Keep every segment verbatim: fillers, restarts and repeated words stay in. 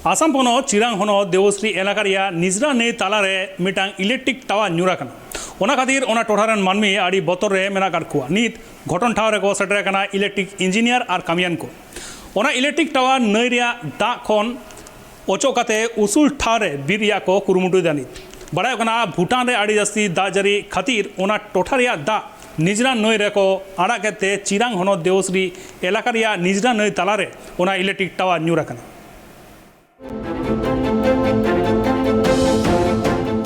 ᱟᱥᱟᱢ ᱯᱚᱱᱚᱛ ᱪᱤᱨᱟᱝ ᱦᱚᱱᱚᱛ ᱫᱮᱣᱥᱨᱤ ᱮᱞᱟᱠᱟ ᱨᱮᱭᱟᱜ ᱱᱤᱡᱽᱨᱟ ᱱᱟᱹᱭ ᱛᱟᱞᱟᱨᱮ ᱢᱤᱫᱴᱟᱝ ᱤᱞᱮᱠᱴᱨᱤᱠ ᱴᱟᱣᱟᱨ ᱧᱩᱨ ᱟᱠᱟᱱᱟ᱾ ᱚᱱᱟ ᱠᱷᱟᱹᱛᱤᱨ ᱚᱱᱟ ᱴᱚᱴᱷᱟ ᱨᱮᱱ ᱢᱟᱹᱱᱢᱤ ᱟᱹᱰᱤ ᱵᱚᱛᱚᱨ ᱨᱮ ᱢᱮᱱᱟᱜ ᱟᱠᱟᱫ ᱠᱚᱣᱟ᱾ ᱱᱤᱛ ᱜᱷᱚᱴᱚᱱ ᱴᱷᱟᱶ ᱨᱮᱠᱚ ᱥᱮᱴᱮᱨ ᱟᱠᱟᱱᱟ ᱤᱞᱮᱠᱴᱨᱤᱠ ᱤᱧᱡᱤᱱᱤᱭᱟᱨ ᱟᱨ ᱠᱟᱹᱢᱤᱭᱟᱱ ᱠᱚ᱾ ᱚᱱᱟ ᱤᱞᱮᱠᱴᱨᱤᱠ ᱴᱟᱣᱟᱨ ᱱᱟᱹᱭ ᱨᱮᱭᱟᱜ ᱫᱟᱜ ᱠᱷᱚᱱ ᱚᱪᱚᱜ ᱠᱟᱛᱮ ᱩᱥᱩᱞ ᱴᱷᱟᱶ ᱨᱮ ᱵᱤᱫ ᱨᱮᱭᱟᱜ ᱠᱚ ᱠᱩᱨᱩᱢᱩᱴᱩᱭᱮᱫᱟ᱾ ᱱᱤᱛ ᱵᱟᱲᱟᱭᱚᱜ ᱠᱟᱱᱟ, ᱵᱷᱩᱴᱟᱱ ᱨᱮ ᱟᱹᱰᱤ ᱡᱟᱹᱥᱛᱤ ᱫᱟᱜ ᱡᱟᱹᱲᱤ ᱠᱷᱟᱹᱛᱤᱨ ᱚᱱᱟ ᱴᱚᱴᱷᱟ ᱨᱮᱭᱟᱜ ᱫᱟᱜ ᱱᱤᱡᱽᱨᱟ ᱱᱟᱹᱭ ᱨᱮᱠᱚ ᱟᱲᱟᱜ ᱠᱮᱫ ᱛᱮ ᱪᱤᱨᱟᱝ ᱦᱚᱱᱚᱛ ᱫᱮᱣᱥᱨᱤ ᱮᱞᱟᱠᱟ ᱨᱮᱭᱟᱜ ᱱᱤᱡᱽᱨᱟ ᱱᱟᱹᱭ ᱛᱟᱞᱟᱨᱮ ᱚᱱᱟ ᱤᱞᱮᱠᱴᱨᱤᱠ ᱴᱟᱣᱟᱨ ᱧᱩᱨ ᱟᱠᱟᱱᱟ᱾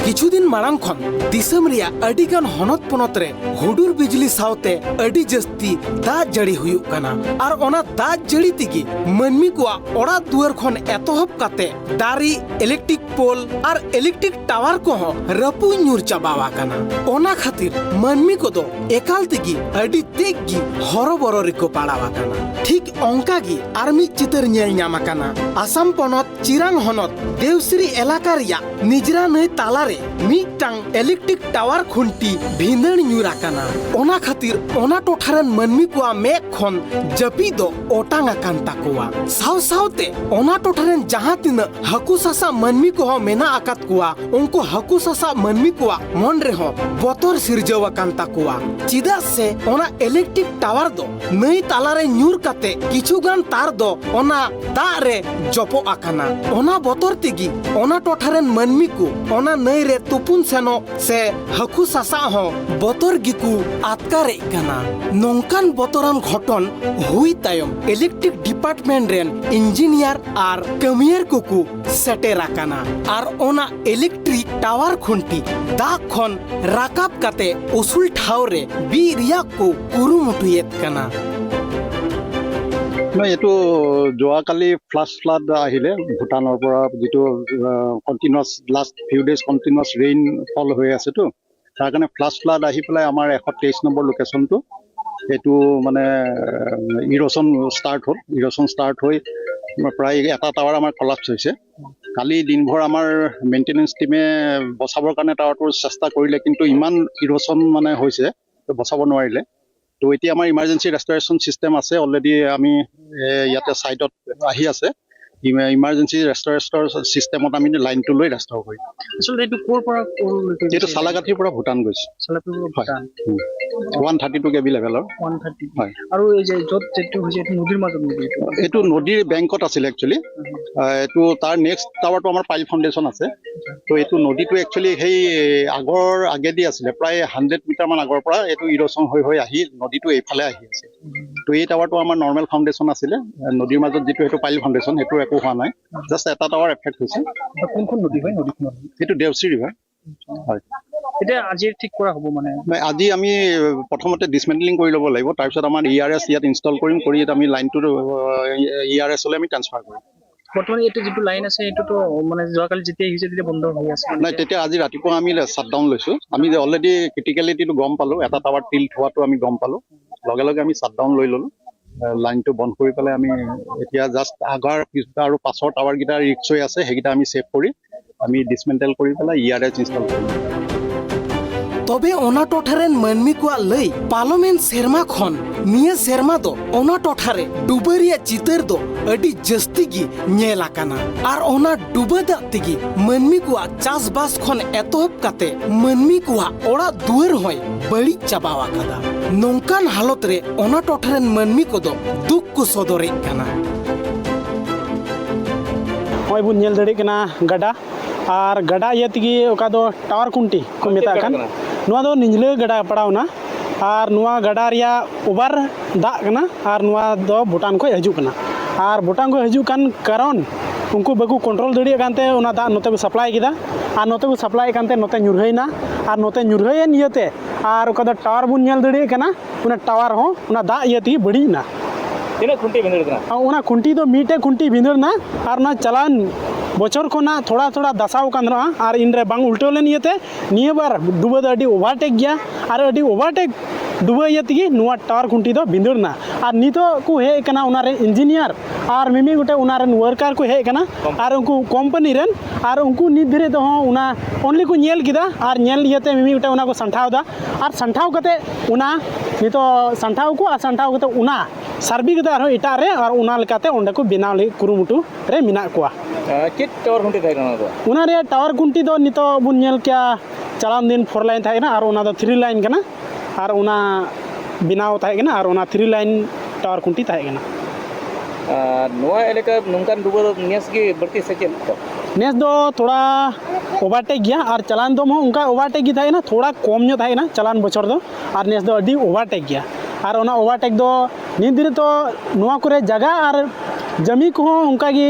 ᱠᱤᱪᱷᱩ ᱫᱤᱱ ᱢᱟᱲᱟᱝ ᱠᱷᱚᱱ ᱫᱤᱥᱚᱢ ᱨᱮᱭᱟᱜ ᱟᱹᱰᱤ ᱜᱟᱱ ᱦᱚᱱᱚᱛ ᱯᱚᱱᱚᱛ ᱨᱮ ᱦᱩᱰᱩᱨ ᱵᱤᱡᱽᱞᱤ ᱥᱟᱶᱛᱮ ᱟᱹᱰᱤ ᱡᱟᱹᱥᱛᱤ ᱫᱟᱜ ᱡᱟᱹᱲᱤ ᱦᱩᱭᱩᱜ ᱠᱟᱱᱟ᱾ ᱟᱨ ᱚᱱᱟ ᱫᱟᱜ ᱡᱟᱹᱲᱤ ᱛᱮᱜᱮ ᱢᱟᱹᱱᱢᱤ ᱠᱚᱣᱟᱜ ᱚᱲᱟᱜ ᱫᱩᱣᱟᱹᱨ ᱠᱷᱚᱱ ᱮᱛᱚᱦᱚᱵ ᱠᱟᱛᱮ ᱫᱟᱨᱮ, ᱤᱞᱮᱠᱴᱨᱤᱠ ᱯᱳᱞ ᱟᱨ ᱤᱞᱮᱠᱴᱨᱤᱠ ᱴᱟᱣᱟᱨ ᱠᱚᱦᱚᱸ ᱨᱟᱹᱯᱩᱫ ᱧᱩᱨ ᱪᱟᱵᱟ ᱟᱠᱟᱱᱟ᱾ ᱚᱱᱟ ᱠᱷᱟᱹᱛᱤᱨ ᱢᱟᱹᱱᱢᱤ ᱠᱚᱫᱚ ᱮᱠᱟᱞ ᱛᱮᱜᱮ ᱟᱹᱰᱤ ᱛᱮᱫ ᱜᱮ ᱦᱚᱨᱚᱵᱚᱨᱚ ᱨᱮᱠᱚ ᱯᱟᱲᱟᱣ ᱟᱠᱟᱱᱟ᱾ ᱴᱷᱤᱠ ᱚᱱᱠᱟ ᱜᱮ ᱟᱨ ᱢᱤᱫ ᱪᱤᱛᱟᱹᱨ ᱧᱮᱞ ᱧᱟᱢ ᱟᱠᱟᱱᱟ᱾ ᱟᱥᱟᱢ ᱯᱚᱱᱚᱛ ᱪᱤᱨᱟᱝ ᱦᱚᱱᱚᱛ ᱫᱮᱣᱥᱨᱤ ᱮᱞᱟᱠᱟ ᱨᱮᱭᱟᱜ ᱱᱤᱡᱽᱨᱟ ᱱᱟᱹᱭ ᱛᱟᱞᱟᱨᱮ ᱢᱤᱫᱴᱟᱝ ᱤᱞᱮᱠᱴᱨᱤᱠ ᱴᱟᱣᱟᱨ ᱠᱷᱩᱱᱴᱤ ᱵᱷᱤᱸᱫᱟᱹᱲ ᱧᱩᱨ ᱟᱠᱟᱱᱟ᱾ ᱚᱱᱟ ᱠᱷᱟᱹᱛᱤᱨ ᱚᱱᱟ ᱴᱚᱴᱷᱟ ᱨᱮᱱ ᱢᱟᱹᱱᱢᱤ ᱠᱚᱣᱟᱜ ᱢᱮᱫ ᱠᱷᱚᱱ ᱡᱟᱹᱯᱤᱫ ᱫᱚ ᱚᱴᱟᱝ ᱟᱠᱟᱱ ᱛᱟᱠᱚᱣᱟ᱾ ᱥᱟᱶ ᱥᱟᱶᱛᱮ ᱚᱱᱟ ᱴᱚᱴᱷᱟ ᱨᱮᱱ ᱡᱟᱦᱟᱸ ᱛᱤᱱᱟᱹᱜ ᱦᱟᱹᱠᱩ ᱥᱟᱥᱟᱵ ᱢᱟᱹᱱᱢᱤ ᱠᱚᱦᱚᱸ ᱢᱮᱱᱟᱜ ᱟᱠᱟᱫ ᱠᱚᱣᱟ, ᱩᱱᱠᱩ ᱦᱟᱹᱠᱩ ᱥᱟᱥᱟᱵ ᱢᱟᱹᱱᱢᱤ ᱠᱚᱣᱟᱜ ᱢᱚᱱ ᱨᱮᱦᱚᱸ ᱵᱚᱛᱚᱨ ᱥᱤᱨᱡᱟᱹᱣ ᱟᱠᱟᱱ ᱛᱟᱠᱚᱣᱟ᱾ ᱪᱮᱫᱟᱜ ᱥᱮ ᱚᱱᱟ ᱤᱞᱮᱠᱴᱨᱤᱠ ᱴᱟᱣᱟᱨ ᱫᱚ ᱱᱟᱹᱭ ᱛᱟᱞᱟᱨᱮ ᱧᱩᱨ ᱠᱟᱛᱮ ᱠᱤᱪᱷᱩ ᱜᱟᱱ ᱛᱟᱨ ᱫᱚ ᱚᱱᱟ ᱫᱟᱜ ᱨᱮ ᱡᱚᱯᱚᱜ ᱟᱠᱟᱱᱟ᱾ ᱚᱱᱟ ᱵᱚᱛᱚᱨ ᱛᱮᱜᱮ ᱚᱱᱟ ᱴᱚᱴᱷᱟ ᱨᱮᱱ ᱢᱟᱹᱱᱢᱤ ᱠᱚ ᱚᱱᱟ ᱱᱟᱹᱭ ᱨᱮ ᱛᱩᱯᱩᱱ ᱥᱮᱱᱚᱜ ᱥᱮ ᱦᱟᱹᱠᱩ ᱥᱟᱥᱟᱜ ᱦᱚᱸ ᱵᱚᱛᱚᱨ ᱜᱮᱠᱚ ᱟᱴᱠᱟᱨᱮᱫ ᱠᱟᱱᱟ᱾ ᱱᱚᱝᱠᱟᱱ ᱵᱚᱛᱚᱨᱟᱱ ᱜᱷᱚᱴᱚᱱ ᱦᱩᱭ ᱛᱟᱭᱚᱢ ᱤᱞᱮᱠᱴᱨᱤᱠ ᱰᱤᱯᱟᱨᱴᱢᱮᱱᱴ ᱨᱮᱱ ᱤᱧᱡᱤᱱᱤᱭᱟᱨ ᱟᱨ ᱠᱟᱹᱢᱤᱭᱟᱹᱨ ᱠᱚᱠᱚ ᱥᱮᱴᱮᱨ ᱟᱠᱟᱱᱟ ᱟᱨ ᱚᱱᱟ ᱤᱞᱮᱠᱴᱨᱤᱠ ᱴᱟᱣᱟᱨ ᱠᱷᱩᱱᱴᱤ ᱫᱟᱜ ᱠᱷᱚᱱ ᱨᱟᱠᱟᱵ ᱠᱟᱛᱮ ᱩᱥᱩᱞ ᱴᱷᱟᱶ ᱨᱮ ᱵᱤᱫ ᱨᱮᱭᱟᱜ ᱠᱚ ᱠᱩᱨᱩᱢᱩᱴᱩᱭᱮᱫ ᱠᱟᱱᱟ᱾ নহয়, এইটো যোৱাকালি ফ্লাছ ফ্লাড আহিলে ভূটানৰ পৰা, যিটো continuous last few days continuous rain fall হৈ আছেতো, তাৰ কাৰণে ফ্লাছ ফ্লাড আহি পেলাই আমাৰ এশ তেইছ নম্বৰ লোকেশ্যনটো এইটো মানে ইৰ'চন ষ্টাৰ্ট হ'ল। ইৰ'চন ষ্টাৰ্ট হৈ প্ৰায় এটা টাৱাৰ আমাৰ কলাপছ হৈছে। কালি দিনভৰ আমাৰ মেইনটেনেন্স টিমে বচাবৰ কাৰণে টাৱাৰটো চেষ্টা কৰিলে, কিন্তু ইমান ইৰ'চন মানে হৈছে, তো বচাব নোৱাৰিলে। তো এতিয়া আমাৰ ইমাৰ্জেঞ্চি ৰেষ্ট'ৰেশ্যন ছিষ্টেম আছে, অলৰেডি আমি এ, ইয়াতে ছাইটত আহি আছে। ইমাৰ্জেঞ্চি ৰেষ্ট'ৰেষ্টৰ ছিষ্টেমত আমি লাইনটো লৈ ৰেষ্ট'ৰ কৰিম। আচলতে এইটো ক'ৰ পৰা ক'লৈকে এইটো গৈছে? চালাকাঠিৰ পৰা ভূটান গৈছে। চালাকাঠিৰ পৰা হয়। Bhutan. One thirty two K B লেভেলৰ। One thirty. হয়। আৰু এই যে য'ত যিটো হৈছে, এইটো নদীৰ মাজত নেকি এইটো? এইটো নদীৰ বেংকত আছিলে একচুৱেলি। এইটো, তাৰ নেক্সট টাৱাৰটো আমাৰ পাইল ফাউণ্ডেশ্যন আছে। তো এইটো নদীটো একচুৱেলি সেই আগৰ আগেদি আছিলে, প্ৰায় হাণ্ড্ৰেড মিটাৰমান আগৰ পৰা এইটো ইৰ'চন হৈ হৈ আহি নদীটো এইফালে আহি আছে। তো এই টাৱাৰটো আমাৰ নৰ্মেল ফাউণ্ডেশ্যন আছিলে, নদীৰ মাজত যিটো, সেইটো পাইল ফাউণ্ডেশ্যন, সেইটো একো হোৱা নাই। জাষ্ট এটা টাৱাৰ এফেক্ট হৈছে। কোনখন নদী হয় নদীখন? এইটো দেওচি ৰিভাৰ। হয়। এতিয়া আজি ঠিক কৰা হ'ব মানে? নাই, আজি আমি প্ৰথমতে ডিছমেণ্টেলিং কৰি ল'ব লাগিব, তাৰপিছত আমাৰ ই আৰ এছ ইয়াত ইনষ্টল কৰিম, কৰি ইয়াত আমি লাইনটো ই আৰ এছলৈ আমি ট্ৰেন্সফাৰ কৰিম। বৰ্তমান এইটো যিটো লাইন আছে, এইটোতো মানে যোৱাকালি যেতিয়া আহিছে, তেতিয়া বন্ধ হৈ আছে। নাই, তেতিয়া আজি ৰাতিপুৱা আমি শ্বাটডাউন লৈছোঁ। আমি যে অলৰেডি ক্ৰিটিকেলিটিটো গম পালোঁ, এটা টাৱাৰ টিল্ট হোৱাটো আমি গম পালোঁ, লগে লগে আমি শ্বাটডাউন লৈ ল'লোঁ। এ, লাইনটো বন্ধ কৰি পেলাই আমি এতিয়া জাষ্ট আগাৰ পিছটা আৰু পাছৰ টাৱাৰকেইটা ৰিস্ক হৈ আছে, সেইকেইটা আমি ছেভ কৰি আমি ডিছমেণ্টেল কৰি পেলাই ই আৰ এছ ইনষ্টল কৰিম। ᱛᱚᱵᱮ ᱚᱱᱟ ᱴᱚᱴᱷᱟ ᱨᱮᱱ ᱢᱟᱹᱱᱢᱤ ᱠᱚᱣᱟᱜ ᱞᱟᱹᱭ, ᱯᱟᱞᱚᱢᱮᱱ ᱥᱮᱨᱢᱟ ᱠᱷᱚᱱ ᱱᱤᱭᱟᱹ ᱥᱮᱨᱢᱟ ᱫᱚ ᱚᱱᱟ ᱴᱚᱴᱷᱟ ᱨᱮ ᱰᱩᱵᱟᱹ ᱨᱮᱭᱟᱜ ᱪᱤᱛᱟᱹᱨ ᱫᱚ ᱟᱹᱰᱤ ᱡᱟᱹᱥᱛᱤ ᱜᱮ ᱧᱮᱞ ᱟᱠᱟᱱᱟ᱾ ᱟᱨ ᱚᱱᱟ ᱰᱩᱵᱟᱹ ᱫᱟᱜ ᱛᱮᱜᱮ ᱢᱟᱹᱱᱢᱤ ᱠᱚᱣᱟᱜ ᱪᱟᱥᱵᱟᱥ ᱠᱷᱚᱱ ᱮᱛᱚᱦᱚᱵ ᱠᱟᱛᱮ ᱢᱟᱹᱱᱢᱤ ᱠᱚᱣᱟᱜ ᱚᱲᱟᱜ ᱫᱩᱣᱟᱹᱨ ᱦᱚᱸᱭ ᱵᱟᱹᱲᱤᱡ ᱪᱟᱵᱟᱣ ᱟᱠᱟᱫᱟ᱾ ᱱᱚᱝᱠᱟᱱ ᱦᱟᱞᱚᱛ ᱨᱮ ᱚᱱᱟ ᱴᱚᱴᱷᱟ ᱨᱮᱱ ᱢᱟᱹᱱᱢᱤ ᱠᱚᱫᱚ ᱫᱩᱠ ᱠᱚ ᱥᱚᱫᱚᱨᱮᱫ ᱠᱟᱱᱟ᱾ ᱱᱚᱜᱼᱚᱭ ᱵᱚᱱ ᱧᱮᱞ ᱫᱟᱲᱮᱭᱟᱜ ᱠᱟᱱᱟ ᱜᱟᱰᱟ, ᱟᱨ ᱜᱟᱰᱟ ᱤᱭᱟᱹ ᱛᱮᱜᱮ ᱚᱠᱟ ᱫᱚ ᱴᱟᱣᱟᱨ ᱠᱷᱩᱱᱴᱤ ᱠᱚ ᱢᱮᱛᱟᱜ ᱠᱟᱱ, ᱱᱚᱣᱟ ᱫᱚ ᱱᱤᱡᱽᱞᱟᱹ ᱜᱟᱰᱟ ᱯᱟᱲᱟᱣᱱᱟ᱾ ᱟᱨ ᱱᱚᱣᱟ ᱜᱟᱰᱟ ᱨᱮᱭᱟᱜ ᱚᱵᱷᱟᱨ ᱫᱟᱜ ᱠᱟᱱᱟ, ᱟᱨ ᱱᱚᱣᱟ ᱫᱚ ᱵᱷᱩᱴᱟᱱ ᱠᱷᱚᱱ ᱦᱤᱡᱩᱜ ᱠᱟᱱᱟ᱾ ᱟᱨ ᱵᱷᱩᱴᱟᱱ ᱠᱷᱚᱱ ᱦᱤᱡᱩᱜ ᱠᱟᱱ ᱠᱟᱨᱚᱱ ᱩᱱᱠᱩ ᱵᱟᱠᱚ ᱠᱚᱱᱴᱨᱳᱞ ᱫᱟᱲᱮᱭᱟᱜ ᱠᱟᱱᱛᱮ ᱚᱱᱟ ᱫᱟᱜ ᱱᱚᱛᱮ ᱠᱚ ᱥᱟᱯᱞᱟᱭ ᱠᱮᱫᱟ, ᱟᱨ ᱱᱚᱛᱮ ᱠᱚ ᱥᱟᱯᱞᱟᱭᱮᱫ ᱠᱟᱱᱛᱮ ᱱᱚᱛᱮ ᱧᱩᱨᱦᱟᱹᱭᱮᱱᱟ, ᱟᱨ ᱱᱚᱛᱮ ᱧᱩᱨᱦᱟᱹᱭᱮᱱ ᱤᱭᱟᱹᱛᱮ ᱟᱨ ᱚᱠᱟ ᱫᱚ ᱴᱟᱣᱟᱨ ᱵᱚᱱ ᱧᱮᱞ ᱫᱟᱲᱮᱭᱟᱜ ᱠᱟᱱᱟ, ᱚᱱᱟ ᱴᱟᱣᱟᱨ ᱦᱚᱸ ᱚᱱᱟ ᱫᱟᱜ ᱤᱭᱟᱹ ᱛᱮᱜᱮ ᱵᱟᱹᱲᱤᱡ ᱮᱱᱟ᱾ ᱛᱤᱱᱟᱹᱜ ᱠᱷᱩᱱᱴᱤ ᱵᱷᱤᱸᱫᱟᱹᱲ ᱠᱟᱱᱟ? ᱟᱨ ᱚᱱᱟ ᱠᱷᱩᱱᱴᱤ ᱫᱚ ᱢᱤᱫᱴᱮᱡ ᱠᱷᱩᱱᱴᱤ ᱵᱷᱤᱸᱫᱟᱹᱲ ᱮᱱᱟ, ᱟᱨ ᱚᱱᱟ ᱪᱟᱞᱟᱣᱮᱱ ᱵᱚᱪᱷᱚᱨ ᱠᱷᱚᱱᱟᱜ ᱛᱷᱚᱲᱟ ᱛᱷᱚᱲᱟ ᱫᱟᱥᱟᱣ ᱟᱠᱟᱱ ᱛᱟᱦᱮᱱᱟ, ᱟᱨ ᱤᱱᱨᱮ ᱵᱟᱝ ᱩᱞᱴᱟᱹᱣ ᱞᱮᱱ ᱤᱭᱟᱹᱛᱮ ᱱᱤᱭᱟᱹ ᱵᱟᱨ ᱰᱩᱵᱟᱹ ᱫᱚ ᱟᱹᱰᱤ ᱳᱵᱷᱟᱨᱴᱮᱠ ᱜᱮᱭᱟ, ᱟᱨ ᱟᱹᱰᱤ ᱳᱵᱷᱟᱨᱴᱮᱠ ᱰᱩᱵᱟᱹ ᱤᱭᱟᱹ ᱛᱮᱜᱮ ᱱᱚᱣᱟ ᱴᱟᱣᱟᱨ ᱠᱷᱩᱱᱴᱤ ᱫᱚ ᱵᱷᱤᱸᱫᱟᱹᱲ ᱮᱱᱟ᱾ ᱟᱨ ᱱᱤᱛᱚᱜ ᱠᱚ ᱦᱮᱡ ᱟᱠᱟᱱᱟ ᱚᱱᱟ ᱨᱮ ᱤᱧᱡᱤᱱᱤᱭᱟᱨ ᱟᱨ ᱢᱤᱢᱤᱫ ᱜᱚᱴᱮᱡ ᱚᱱᱟ ᱨᱮᱱ ᱣᱟᱨᱠᱟᱨ ᱠᱚ ᱦᱮᱡ ᱟᱠᱟᱱᱟ, ᱟᱨ ᱩᱱᱠᱩ ᱠᱳᱢᱯᱟᱱᱤ ᱨᱮᱱ, ᱟᱨ ᱩᱱᱠᱩ ᱱᱤᱛ ᱫᱷᱟᱹᱨᱤᱡ ᱛᱮᱦᱚᱸ ᱚᱱᱟ ᱚᱱᱞᱤ ᱠᱚ ᱧᱮᱞ ᱠᱮᱫᱟ, ᱟᱨ ᱧᱮᱞ ᱤᱭᱟᱹᱛᱮ ᱢᱤᱢᱤᱫ ᱜᱚᱴᱮᱡ ᱚᱱᱟ ᱠᱚ ᱥᱟᱢᱴᱷᱟᱣ ᱮᱫᱟ, ᱟᱨ ᱥᱟᱢᱴᱷᱟᱣ ᱠᱟᱛᱮ ᱚᱱᱟ ᱱᱤᱛᱚᱜ ᱥᱟᱢᱴᱷᱟᱣ ᱟᱠᱚ, ᱟᱨ ᱥᱟᱢᱴᱷᱟᱣ ᱠᱟᱛᱮ ᱚᱱᱟ ᱥᱟᱨᱵᱷᱮ ᱠᱟᱛᱮ ᱟᱨᱦᱚᱸ ᱮᱴᱟᱜ ᱨᱮ, ᱟᱨ ᱚᱱᱟ ᱞᱮᱠᱟᱛᱮ ᱚᱸᱰᱮ ᱠᱚ ᱵᱮᱱᱟᱣ ᱞᱟᱹᱜᱤᱫ ᱠᱩᱨᱩᱢᱩᱴᱩ ᱨᱮ ᱢᱮᱱᱟᱜ ᱠᱚᱣᱟ᱾ ᱟᱨ ᱪᱮᱫ ᱴᱟᱣᱟᱨ ᱠᱷᱩᱱᱴᱤ ᱛᱟᱦᱮᱸ ᱠᱟᱱᱟ ᱚᱱᱟ ᱫᱚ? ᱚᱱᱟ ᱨᱮᱭᱟᱜ ᱴᱟᱣᱟᱨ ᱠᱷᱩᱱᱴᱤ ᱫᱚ ᱱᱤᱛᱚᱜ ᱵᱚᱱ ᱧᱮᱞ ᱠᱮᱭᱟ, ᱪᱟᱞᱟᱣ ᱫᱤᱱ ᱯᱷᱳᱨ ᱞᱟᱭᱤᱱ ᱛᱟᱦᱮᱸ ᱠᱟᱱᱟ, ᱟᱨ ᱚᱱᱟ ᱫᱚ ᱛᱷᱨᱤ ᱞᱟᱭᱤᱱ ᱠᱟᱱᱟ, ᱟᱨ ᱚᱱᱟ ᱵᱮᱱᱟᱣ ᱛᱟᱦᱮᱸ ᱠᱟᱱᱟ, ᱟᱨ ᱚᱱᱟ ᱛᱷᱨᱤ ᱞᱟᱭᱤᱱ ᱴᱟᱣᱟᱨ ᱠᱷᱩᱱᱴᱤ ᱛᱟᱦᱮᱸ ᱠᱟᱱᱟ᱾ ᱟᱨ ᱱᱚᱣᱟ ᱮᱞᱟᱠᱟ ᱱᱚᱝᱠᱟᱱ ᱰᱩᱵᱟᱹ ᱫᱚ ᱱᱮᱥ ᱜᱮ ᱵᱟᱹᱲᱛᱤ ᱥᱮ ᱪᱮᱫ ᱞᱮᱠᱟ? ᱱᱮᱥ ᱫᱚ ᱛᱷᱚᱲᱟ ᱳᱵᱷᱟᱨᱴᱮᱠ ᱜᱮᱭᱟ, ᱟᱨ ᱪᱟᱞᱟᱱ ᱫᱚᱢ ᱦᱚᱸ ᱚᱱᱠᱟ ᱳᱵᱷᱟᱨᱴᱮᱠ ᱜᱮ ᱛᱟᱦᱮᱸ ᱠᱟᱱᱟ, ᱛᱷᱚᱲᱟ ᱠᱚᱢ ᱧᱚᱜ ᱛᱟᱦᱮᱸ ᱠᱟᱱᱟ ᱪᱟᱞᱟᱱ ᱵᱚᱪᱷᱚᱨ ᱫᱚ, ᱟᱨ ᱱᱮᱥ ᱫᱚ ᱟᱹᱰᱤ ᱳᱵᱷᱟᱨᱴᱮᱠ ᱜᱮᱭᱟ᱾ ᱟᱨ ᱚᱱᱟ ᱳᱵᱷᱟᱨᱴᱮᱠ ᱫᱚ ᱱᱤᱛ ᱫᱷᱟᱹᱨᱤᱡ ᱛᱚ ᱱᱚᱣᱟ ᱠᱚᱨᱮ ᱡᱟᱭᱜᱟ ᱟᱨ ᱡᱟᱹᱢᱤ ᱠᱚᱦᱚᱸ ᱚᱱᱠᱟ ᱜᱮ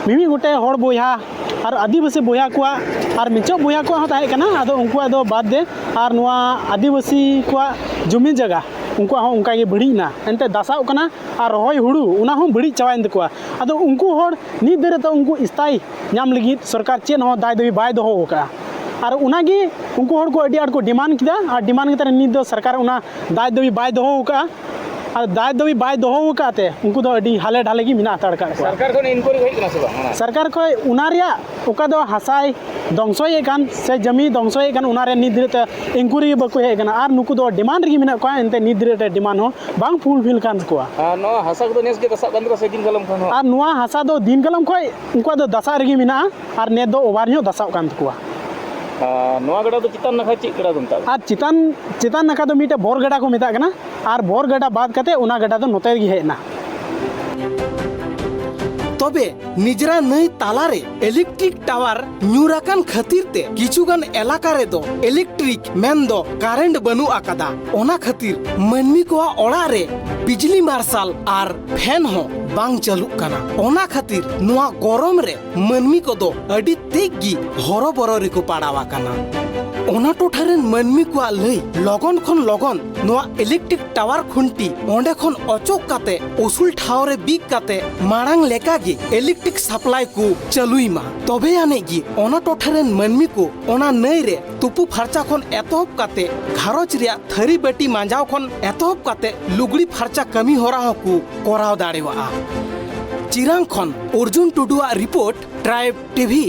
ᱢᱤᱢᱤᱫ ᱜᱚᱴᱮᱡ ᱦᱚᱲ ᱵᱚᱭᱦᱟ ᱟᱨ ᱟᱹᱫᱤᱵᱟᱹᱥᱤ ᱵᱚᱭᱦᱟ ᱠᱚᱣᱟᱜ ᱟᱨ ᱢᱤᱪᱚᱜ ᱵᱚᱭᱦᱟ ᱠᱚᱣᱟᱜ ᱦᱚᱸ ᱛᱟᱦᱮᱸ ᱠᱟᱱᱟ, ᱟᱫᱚ ᱩᱱᱠᱩᱣᱟᱜ ᱫᱚ ᱵᱟᱫ ᱫᱮ, ᱟᱨ ᱱᱚᱣᱟ ᱟᱹᱫᱤᱵᱟᱹᱥᱤ ᱠᱚᱣᱟᱜ ᱡᱚᱢᱤ ᱡᱟᱭᱜᱟ ᱩᱱᱠᱩᱣᱟᱜ ᱦᱚᱸ ᱚᱱᱠᱟ ᱜᱮ ᱵᱟᱹᱲᱤᱡ ᱮᱱᱟ, ᱮᱱᱛᱮ ᱫᱟᱥᱟᱣᱜ ᱠᱟᱱᱟ, ᱟᱨ ᱨᱚᱦᱚᱭ ᱦᱩᱲᱩ ᱚᱱᱟ ᱦᱚᱸ ᱵᱟᱹᱲᱤᱡ ᱪᱟᱵᱟᱭᱮᱱ ᱛᱟᱠᱚᱣᱟ᱾ ᱟᱫᱚ ᱩᱱᱠᱩ ᱦᱚᱲ ᱱᱤᱛ ᱫᱷᱟᱹᱨᱤᱡ ᱛᱮ ᱩᱱᱠᱩ ᱥᱛᱷᱟᱭᱤ ᱧᱟᱢ ᱞᱟᱹᱜᱤᱫ ᱥᱚᱨᱠᱟᱨ ᱪᱮᱫ ᱦᱚᱸ ᱫᱟᱭ ᱫᱟᱹᱵᱤ ᱵᱟᱭ ᱫᱚᱦᱚ ᱟᱠᱟᱫᱼᱟ᱾ ᱟᱨ ᱚᱱᱟᱜᱮ ᱩᱱᱠᱩ ᱦᱚᱲ ᱠᱚ ᱟᱹᱰᱤ ᱟᱸᱴ ᱠᱚ ᱰᱤᱢᱟᱱᱰ ᱠᱮᱫᱟ, ᱟᱨ ᱰᱤᱢᱟᱱᱰ ᱠᱟᱛᱮ ᱱᱤᱛ ᱫᱚ ᱥᱚᱨᱠᱟᱨ ᱚᱱᱟ ᱫᱟᱭ ᱫᱟᱹᱵᱤ ᱵᱟᱭ ᱫᱚᱦᱚ ᱟᱠᱟᱫᱼᱟ᱾ ᱟᱨ ᱫᱟᱭ ᱫᱟᱹᱵᱤ ᱵᱟᱭ ᱫᱚᱦᱚ ᱟᱠᱟᱫ ᱛᱮ ᱩᱱᱠᱩ ᱫᱚ ᱟᱹᱰᱤ ᱦᱟᱞᱮ ᱰᱷᱟᱞᱮ ᱜᱮ ᱢᱮᱱᱟᱜ ᱦᱟᱛᱟᱲ ᱟᱠᱟᱫ ᱠᱚᱣᱟ᱾ ᱥᱚᱨᱠᱟᱨ ᱠᱷᱚᱱ ᱤᱱᱠᱩᱭᱟᱨᱤ ᱦᱩᱭ ᱠᱟᱱᱟ ᱥᱮ ᱵᱟᱝ ᱚᱱᱟ? ᱥᱚᱨᱠᱟᱨ ᱠᱷᱚᱱ ᱚᱱᱟ ᱨᱮᱭᱟᱜ ᱚᱠᱟ ᱫᱚ ᱦᱟᱥᱟᱭ ᱫᱷᱚᱝᱥᱚᱭᱮᱫ ᱠᱟᱱ ᱥᱮ ᱡᱚᱢᱤ ᱫᱷᱚᱝᱥᱚᱭᱮᱫ ᱠᱟᱱ, ᱚᱱᱟ ᱨᱮ ᱱᱤᱛ ᱫᱷᱟᱹᱨᱤᱡ ᱛᱮ ᱤᱱᱠᱩᱭᱟᱨᱤ ᱵᱟᱠᱚ ᱦᱮᱡ ᱟᱠᱟᱱᱟ, ᱟᱨ ᱱᱩᱠᱩ ᱫᱚ ᱰᱤᱢᱟᱱᱰ ᱨᱮᱜᱮ ᱢᱮᱱᱟᱜ ᱠᱚᱣᱟ, ᱮᱱᱛᱮ ᱱᱤᱛ ᱫᱷᱟᱹᱨᱤᱡ ᱛᱮ ᱰᱤᱢᱟᱱᱰ ᱦᱚᱸ ᱵᱟᱝ ᱯᱷᱩᱞᱯᱷᱤᱞ ᱠᱟᱱ ᱛᱟᱠᱚᱣᱟ᱾ ᱟᱨ ᱱᱚᱣᱟ ᱦᱟᱥᱟ ᱠᱚᱫᱚ ᱱᱮᱥ ᱜᱮ ᱫᱟᱥᱟᱜ ᱠᱟᱱ ᱛᱟᱠᱚᱣᱟ ᱥᱮ ᱫᱤᱱ ᱠᱟᱞᱚᱢ ᱠᱷᱚᱱ ᱦᱚᱸ? ᱟᱨ ᱱᱚᱣᱟ ᱦᱟᱥᱟ ᱫᱚ ᱫᱤᱱ ᱠᱟᱞᱚᱢ ᱠᱷᱚᱱ ᱩᱱᱠᱩᱣᱟᱜ ᱫᱚ ᱫᱟᱥᱟᱜ ᱨᱮᱜᱮ ᱢᱮᱱᱟᱜᱼᱟ, ᱟᱨ ᱱᱮᱥ ᱫᱚ ᱳᱵᱷᱟᱨ ᱧᱚᱜ ᱫᱟᱥᱟᱜ ᱠᱟᱱ ᱛᱟᱠᱚᱣᱟ᱾ ᱟᱨ ᱱᱚᱣᱟ ᱜᱟᱰᱟ ᱫᱚ ᱪᱮᱛᱟᱱ ᱱᱟᱠᱷᱟ ᱪᱮᱫ ᱜᱟᱰᱟ ᱠᱚ ᱢᱮᱛᱟᱜᱼᱟ? ᱟᱨ ᱪᱮᱛᱟᱱ, ᱪᱮᱛᱟᱱ ᱱᱟᱠᱷᱟ ᱫᱚ ᱢᱤᱫᱴᱮᱡ ᱵᱚᱨ ᱜᱟᱰᱟ ᱠᱚ ᱢᱮᱛᱟᱜ ᱠᱟᱱᱟ, ᱟᱨ ᱵᱚᱨ ᱜᱟᱰᱟ ᱵᱟᱫ ᱠᱟᱛᱮ ᱚᱱᱟ ᱜᱟᱰᱟ ᱫᱚ ᱱᱚᱛᱮ ᱨᱮᱜᱮ ᱦᱮᱡ ᱮᱱᱟ᱾ ᱛᱚᱵᱮ ᱱᱤᱡᱨᱟ ᱱᱟᱹᱭ ᱛᱟᱞᱟᱨᱮ ᱤᱞᱮᱠᱴᱨᱤᱠ ᱴᱟᱣᱟᱨ ᱧᱩᱨ ᱟᱠᱟᱱ ᱠᱷᱟᱹᱛᱤᱨ ᱛᱮ ᱠᱤᱪᱷᱩᱜᱟᱱ ᱮᱞᱟᱠᱟ ᱨᱮᱫᱚ ᱤᱞᱮᱠᱴᱨᱤᱠ ᱢᱮᱱᱫᱚ ᱠᱟᱨᱮᱱᱴ ᱵᱟᱹᱱᱩᱜ ᱟᱠᱟᱫᱟ᱾ ᱚᱱᱟ ᱠᱷᱟᱹᱛᱤᱨ ᱢᱟᱹᱱᱢᱤ ᱠᱚᱣᱟᱜ ᱚᱲᱟᱜ ᱨᱮ ᱵᱤᱡᱽᱞᱤ ᱢᱟᱨᱥᱟᱞ ᱟᱨ ᱯᱷᱮᱱ ᱦᱚᱸ ᱵᱟᱝ ᱪᱟᱹᱞᱩᱜ ᱠᱟᱱᱟ᱾ ᱚᱱᱟ ᱠᱷᱟᱹᱛᱤᱨ ᱱᱚᱣᱟ ᱜᱚᱨᱚᱢ ᱨᱮ ᱢᱟᱹᱱᱢᱤ ᱠᱚᱫᱚ ᱟᱹᱰᱤ ᱛᱮᱫ ᱜᱮ ᱦᱚᱨᱚᱵᱚᱨᱚ ᱨᱮᱠᱚ ᱯᱟᱲᱟᱣ ᱟᱠᱟᱱᱟ᱾ ᱚᱱᱟ ᱴᱚᱴᱷᱟ ᱨᱮᱱ ᱢᱟᱹᱱᱢᱤ ᱠᱚᱣᱟᱜ ᱞᱟᱹᱭ, ᱞᱚᱜᱚᱱ ᱠᱷᱚᱱ ᱞᱚᱜᱚᱱ ᱱᱚᱣᱟ ᱤᱞᱮᱠᱴᱨᱤᱠ ᱴᱟᱣᱟᱨ ᱠᱷᱩᱱᱴᱤ ᱚᱸᱰᱮ ᱠᱷᱚᱱ ᱚᱪᱚᱜ ᱠᱟᱛᱮ ᱩᱥᱩᱞ ᱴᱷᱟᱶ ᱨᱮ ᱵᱤᱫ ᱠᱟᱛᱮ ᱢᱟᱲᱟᱝ ᱞᱮᱠᱟ ᱜᱮ ᱤᱞᱮᱠᱴᱨᱤᱠ ᱥᱟᱯᱞᱟᱭ ᱠᱚ ᱪᱟᱹᱞᱩᱭ ᱢᱟ᱾ ᱛᱚᱵᱮ ᱟᱹᱱᱤᱡ ᱜᱮ ᱚᱱᱟ ᱴᱚᱴᱷᱟ ᱨᱮᱱ ᱢᱟᱹᱱᱢᱤ ᱠᱚ ᱚᱱᱟ ᱱᱟᱹᱭ ᱨᱮ ᱛᱩᱯᱩ ᱯᱷᱟᱨᱪᱟ ᱠᱷᱚᱱ ᱮᱛᱚᱦᱚᱵ ᱠᱟᱛᱮ ᱜᱷᱟᱨᱚᱸᱡᱽ ᱨᱮᱭᱟᱜ ᱛᱷᱟᱹᱨᱤ ᱵᱟᱹᱴᱤ ᱢᱟᱸᱡᱟᱣ ᱠᱷᱚᱱ ᱮᱛᱚᱦᱚᱵ ᱠᱟᱛᱮ ᱞᱩᱜᱽᱲᱤ ᱯᱷᱟᱨᱪᱟ ᱠᱟᱹᱢᱤ ᱦᱚᱨᱟ ᱦᱚᱸᱠᱚ ᱠᱚᱨᱟᱣ ᱫᱟᱲᱮᱭᱟᱜᱼᱟ᱾ ᱪᱤᱨᱟᱝ ᱠᱷᱚᱱ ᱚᱨᱡᱩᱱ ᱴᱩᱰᱩᱣᱟᱜ ᱨᱤᱯᱳᱨᱴ, ᱴᱨᱟᱭᱤᱵᱽ ᱴᱤᱵᱷᱤ᱾